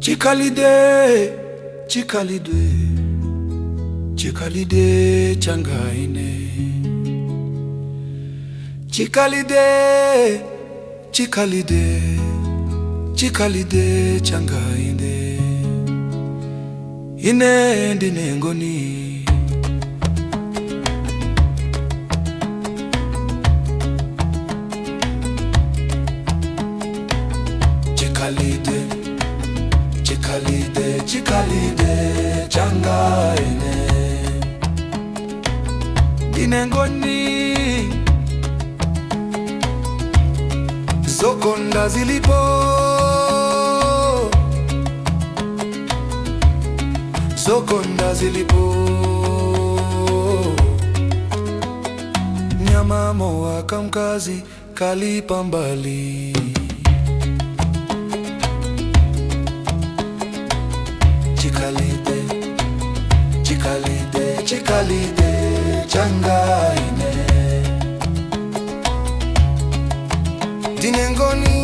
Chikhalidwe, chikhalidwe, chikhalidwe changa ine. Chikhalidwe, chikhalidwe, chikhalidwe changa ine. Ine ndine Ngoni. Chikhalidwe, chikhalidwe, chikhalidwe changa ine. Ndine Ngoni. Zokonda zilipo, zokonda zilipo. Nyama, mowa, kamkazi kali pambali. Chikhalidwe, chikhalidwe, chikhalidwe changa ine. Ndine Ngoni.